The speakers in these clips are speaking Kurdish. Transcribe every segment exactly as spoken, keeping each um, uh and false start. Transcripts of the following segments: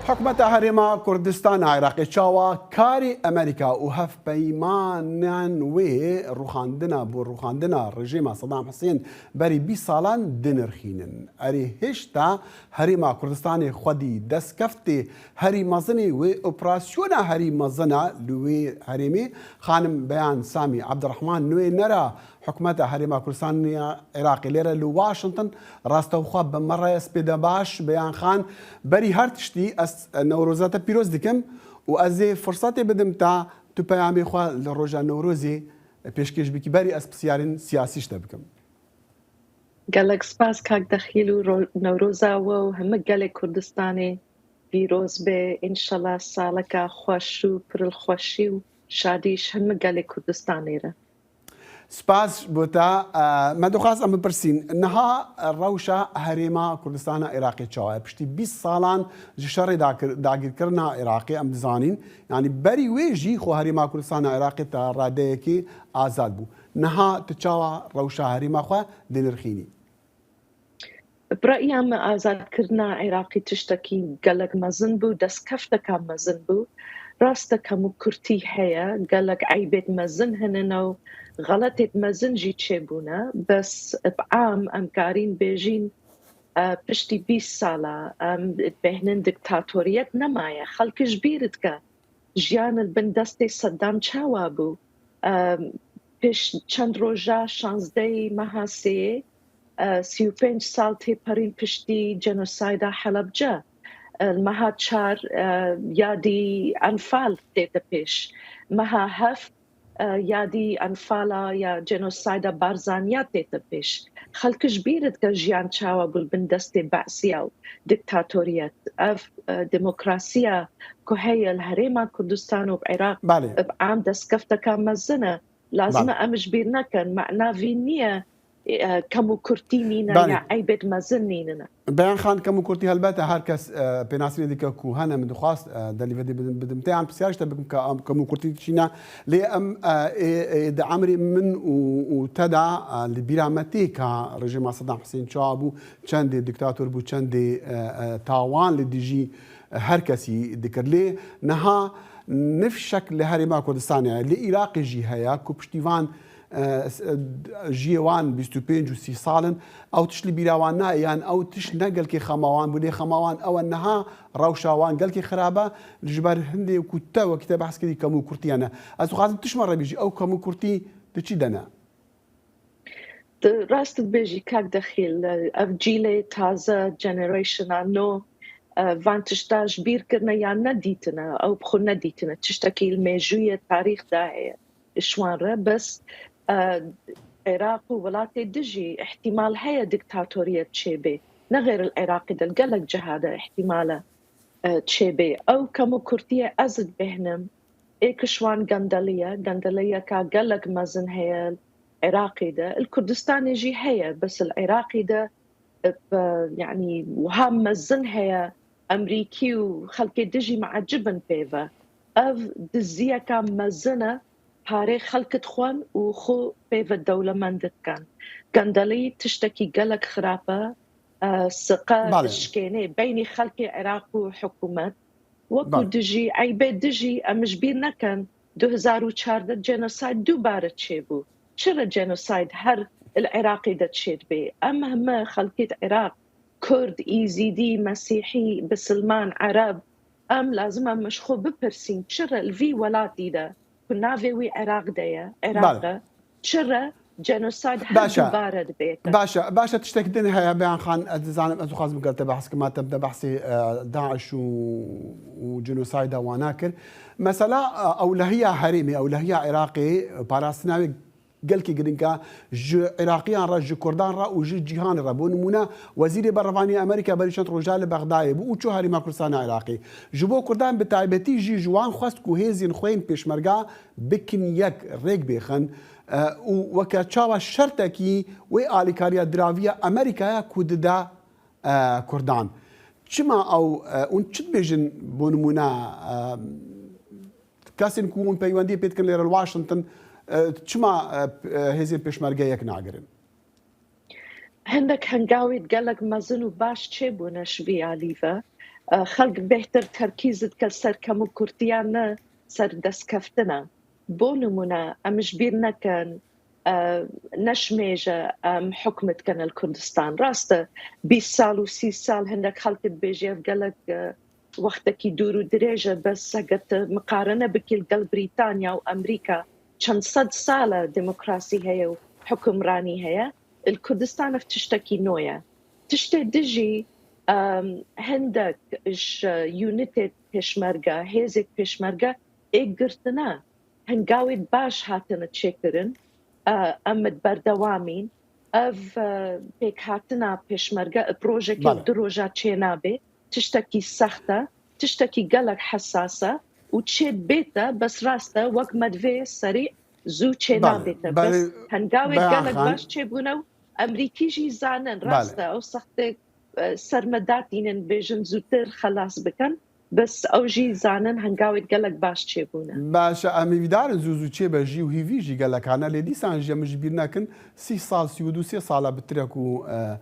Hikûmeta Herêma Kurdistana Iraqê çawa karê Amerîka û hevpeymanan wê rûxandina bo rûxandina rejîma Sedam Hisên berî bîst salan dinirxînin? Erê, hêşta Herêma Kurdistanê xwedî destkeftê herî mezinê wê operasyona herî mezina li wê herêmê. Xanim Beyan Samî Abdurrahman, nûênera Hikûmeta Herêma Kurdistanê ya Iraqê lêre li Washington, rastewxwe bi me re ye. Spêde baş, Beyan Xan. Berî her tiştî ez Newroza te pîroz dikim û ez ê firsetê bidim ta tu peyamê xwe li roja Newrozê pêşkêş bikî. Berî ez pisyarên siyasî ji te bikim. Gelek spas kak Dexîl û ro-, Newroza we û hemî gelê Kurdistanê pîroz be. Înşallah saleka xweş û pir li xweşî û şadî ji hemî gelê Kurdistanê re. Spas bo te. E, me dixwest em bipirsîn, niha rewşa Herêma Kurdistana Iraqê çawa ye? Piştî bîst salan ji şerê dakir-, dagirkirina Iraqê em dizanîn. Yanî berî wê jî xwe Herêma Kurdistana Iraqê ta radeyekê azad bû. Niha tu çawa rewşa herêma xwe dinirxînî? Bi reya me, azadkirina Iraqê tiştekî gelek mezin bû, destkefteka mezin bû. Rast e, kemûkurtî heye, gelek eybêt mezin hene û xeletêt mezin jî çêbûne. Bes bi am em karîn bêjîn, e, piştî bîst sala em dibêhnin diktatoriyet nemaye. Xelk ji bîr dike. Jiyan li bin destê Seddam çawa bû? Em, pêş çend roja, şazdehê meha sêyê, e, sî û pênc sal tê perîn piştî cenosayda Helebce. E, li meha çar, e, yadî Enfal tête pêş. Meha heft, e, yadî Enfala ya cenosayda Barzaniya tête pêş. Xelk ji bîr dike jiyan çawa bû li bin destê Be'siya û diktatoriyet. Ev, e, demokrasiya ku heye li Herêma Kurdistan û bi Iraq, Belê. bi am destkefteka mezin e. Lazim e Belê. em ji bîr nekin. Mana vî niye, e, kemûkurtî nîne Belê. ya eybêt mezin nînine. Beyan Xan, kemûkurtî helbet e, her kes, e, pênasînê dike ku hene. Min dixwast, e, delî vedê bidim, bidim te yan pisyar ji te bikim ka em kemûkurtî çîne. Lê em, e, ê, ê, di emrê min û, û te de, e, li bîra me tê ka rejîma Sedam Hisên çawa bû, çendê diktator bû, çendê, e, e, tawan li dijî, e, her kesî dikir. Lê niha nifşek li Herêma Kurdistanê heye, li Iraqê jî heye ku piştîvan, e, s-, e, jiyê wan bîst û pênc û sî sal in. Ew tişt li bîra wan nayê, yan ew tişt ne gelkê xema wan bû, lê xema wan ew e niha rewşa wan gelkê xirab e, ji ber hindê ku te wekî te behs kirî kemûkurtiye ne. Ez dixwazim tu ji me re bêjî, ew kemûkurtî di çi de ne? Tu rast dibêjî kak Dexîl, ev cîlê taze, generationa nû, e, van tişta ji bîr kirine yan nedîtine, ew bi xwe nedîtine. Tiştekî li mêjûyê tarîx de heye ji wan re, bes, e, Iraq û welatê din jî îhtîmal heye diktatoriyet çêbê. Ne xêr li Iraqê de, li gelek ciha de îhtîmal e, e, çêbê. Ew kemûkurtiyê ez dibêhnim, ê kişwan gendelî ye, gendeliyeka gelek mezin heye li Iraqê de. Li Kurdistanê jî heye, bes li Iraqê de, e, bi, yanî wiha mezin heye, Emerîkî û xelkê din jî miecib in pê ve. Ev diziyeka mezin e, parê xelk dixwin û xwe pê ve dewlemend dikin. Gendelî tiştekî gelek xirab e, e, siqe Belê. dişkênê beynî xelkê Iraq û hikûmet. Wekî Belê. dijî, eybê dijî, em ji bîr nekin, du hezar û çardeh genosayd dubare çêbû. Çira genosayd her li Iraqê de çêdibe? Em heme xelkê di Iraq, Kurd, Îzîdî, Mesîhî, Bisilman, Ereb, em lazim e em ji xwe bipirsîn, çira li vî welatî de ku navê wî Iraq de ye, Iraq Belê. e, çira genosayd her Baş e. dubare dibête? Baş e, baş e, tiştek din heye, Beyan Xan, ez dizanim, ez dixwazim gel te behs kim, te behsê, e, DAIŞ û, û genosayda wana kir. Mesela, e, ewlehiya herêmê, ewlehiya Iraqê, parastina wê gelkî giring e ji Iraqiyan re, ji Kurdan re û ji cîhanê re. Bo nimûne, Wezîrê Berevanî Amerîka berî çend roja li Bexdayê bû û çû Herêma Kurdistana Iraqê. Ji bo Kurdan bi taybetî jî ji wan xwest ku hêzên xwe yên pêşmerga bikin yek, rêk bêxin, e, û weke çawa şertekî wê alîkariya diraviya Amerîkaya ku dide, e, Kurdan. Çima ew, e, hûn çi dibêjin, bo nimûne, e, kesên ku hûn peywendiyê pê dikin lêre li Washington, e, çima, e, p-, e, hêzên pêşmerge yek nagirin? Hindek hengawî gelek mezin û baş çêbûne ji vî alî ve. E, xelk bêhtir terkîz dike ser kemûkurtiyan, ne ser destkeftina. Bo nimûne, em ji bîr nekin, e, neşmêje em hukm dikin li Kurdistan. Rast e, bîst sal û sî sal hindek xelk dibêje ev gelek, e, wextekî dûr û dirêj e, bes heger tu miqarene bikî li gel Brîtanya û Amerîka, çend sed sal e demokrasî heye û hukimranî heye. Li Kurdistan ev tiştekî nû ye. Tiştê din jî, em, hindek ji unitê pêşmerge, hêzê pêşmerge êk girtine, hingawê baş hatine çêkirin. E, em ê berdewamîn. Ev, e, pêkhatina pêşmerge, e, bi rojekê û Bale. du roja çênabe. Tiştekî sext e, tiştekî gelek hesas e û çê bête, bes rast e, wek me divê serî zû çê Bale, nabête. bale, Bes hengawê Beyan gelek Xan. baş çêbûne û Emerîkî jî zanin, Bale. rast e, ew sextê, e, ser me datînin, bêjin zûtir xelas bikin. Bes ew jî zanin, hengawê gelek baş çêbûne. Baş e, em hêvîdar in zû zû çêbe jî û hîvî jî gelek hane, lê dîsan jî em ji bîr nekin, sî sal, sî û du sê sala bitir e ku, e,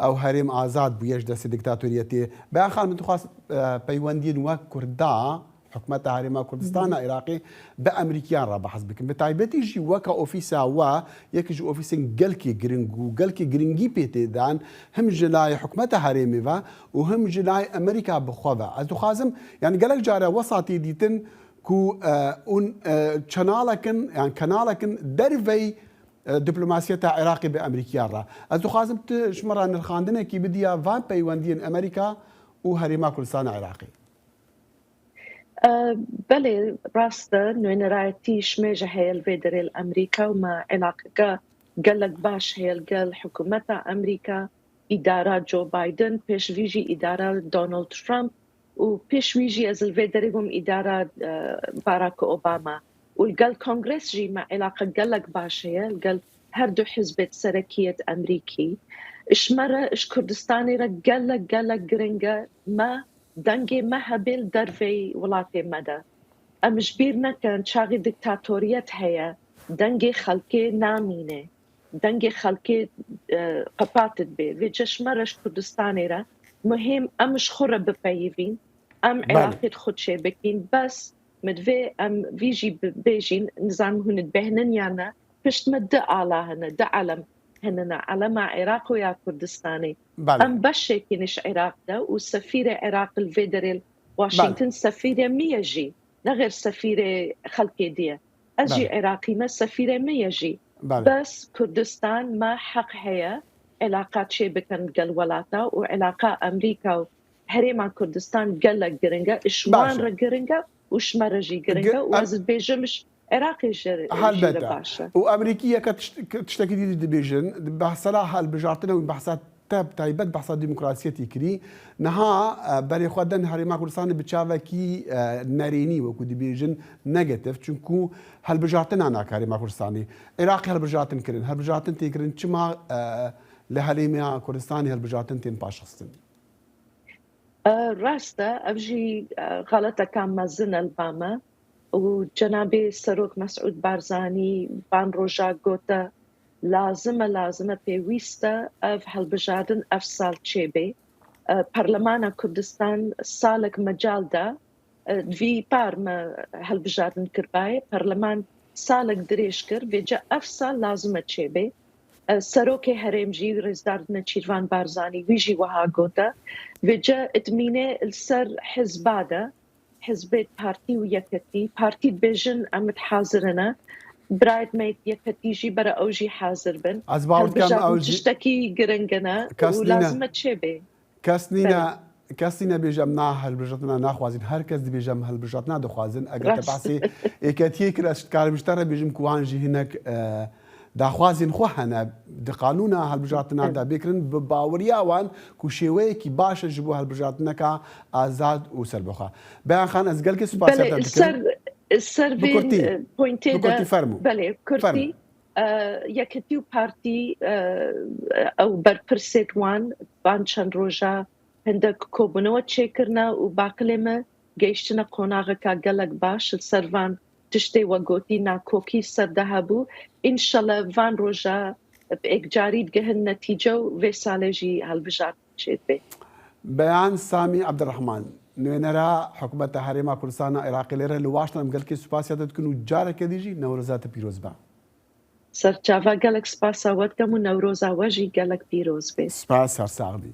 ew herêm azad bûye ji destê diktatoriyetê. Beyan Xan, min dixwest, e, peywendiyên wek Kurda, Hikûmeta Herêma Kurdistana Iraqê bi Emerîkiyan re behs bikin. Bi taybetî jî weke ofîsa we, yek ji ofîsên gelkî giring û gelkî giringî pê tê dan, him ji layê hikûmeta herêmê ve û him ji layê Amerîka bi xwe ve. Ez dixwazim, yani gelek care wesa tê dîtin ku, e, hûn, e, çenalekin, yani kenalekin dervey, e, diplomasiyeta Iraqê bi Amerîkiyan re. Ez dixwazim tu ji min re nirxandinekî bidî ya van peywendiyên Amerîka û Herêma Kurdistana Iraqê. E, belê, rast e, nûnerayetî ji me jî heye li vê derê li Amerîka û me elaqeke gelek baş heye li gel hikûmeta Amerîka, îdara Joe Biden, pêşvî jî îdara Donald Trump û pêşvî jî ez li vê derê bûm îdara, e, Barack Obama. Û li gel Kongres jî me elaqe gelek baş heye, li gel her du hizbê serekiyê di Amerîkî. Ji me re, ji Kurdistanê re gelek, gelek giring e me dengê me hebe li derveyî welatê me de. Em ji bîr nekin, çaxî diktatoriyet heye, dengê xelkê namîne, dengê xelkê, e, qepat dibe. Vêca ji me re, ji Kurdistanê re muhîm em ji xwe re bipeyivîn, em Belê. Iraqê di xwe çêbikîn. Bes min divê em vî jî bi-, bêjîn, nizanim hûn dibêhnin yan ne, pişt me du ala hene, du elem hene, elema Iraq û ya Kurdistanê. Belê. Em beşekî ne ji Iraq de û sefîrê Iraq li vê derê li Washington Belê. sefîrê min ye jî, ne xêr sefîrê xelkê diye. Ez jî Belê. Iraqî me, sefîrê min ye jî. Belê. Bes Kurdistan me heq heye elaqa çê bikin gel welata û elaqa Amerîka û Herêma Kurdistan gelek giring e. Ji Baş wan e. re giring e û ji me re jî giring e Gi-, û em ez dibêjim ji Iraqê jî, jî re Helbete. baş e. Û Amerîkî yeke tişt-, tiştekî dî dibêjin. Behsela hilbijartin û behsa te bi taybet behsa demokrasiyetê kirî. Niha, e, berê xwe den Herêma Kurdistanê bi çavekî, e, nerênî, wekû dibêjin, negatif. Çunku hilbijartina nake Herêma Kurdistanê. Iraqê hilbijartin kirin. Hilbijartin tê kirin. Çima, e, li Herêma Kurdistanê hilbijartin tên paşxistin? E, rast e, ev jî, e, xeleteka mezin e li ba me û cenabê Serok Mesûd Barzanî van roja gote, lazim e, lazim e, pêwîst e ev hilbijartin ev sal çêbe. E, Parlemana Kurdistan salek mecal da, e, di vî par me hilbijartin kiribaye, parleman salek dirêj kir, vêca ev sal lazim e çêbe. E, Serokê Herêm jî, Rêzdar Neçîrvan Barzanî, wî jî wiha gote, vêca itmînê li ser hizba de, hizbê partî û yeketî, partî dibêjin em hazir ne, birayet me yeketî jî bere ew jî hazir bin. Ez bawer dikim ew Hilbijartin jî tiştekî giring ne kes û nîne. lazim e çêbe. Kes nîne, Belê. kes nîne bêje em na hilbijartina naxwazîn. Her kes dibêje em hilbijartina dixwazin. Eger te Rast. behsê êketiyê kir, ez dikarim ji te re bêjim ku wan jî hinek, e, daxwazên xwe hene. Di qanûna hilbijartinan de bê kirin bi baweriya wan ku şêweyekî baş e ji bo hilbijartineka azad û serbixwe. Beyan Xan, ez gelkê spasiya Belê, te dikim. ser, ser Bi vê, kurtî. e, pointê Bi kurtî de, fermû. belê, kurtî, Fermû. e, yeketî û partî, e, ew berpirsê wan, van çend roja hindek kobûnewe çêkirine û baqilê me gehiştine qonaxeka gelek baş. Li ser van tiştê we gotî nakokî ser de hebû. Înşallah van roja bi êkcarî digihin netîce û vê salê jî hilbijartin çêdibe. Beyan Samî Ebdirehman, nûênera Hikûmeta Herêma Kurdistana Iraqê lê re li Washington, em gelkî spasiya te dikin û careke dî jî Newroza te pîroz be. Serçava, gelek spasa we dikim û Newroza we jî gelek pîroz bê. Spas, sersax bî.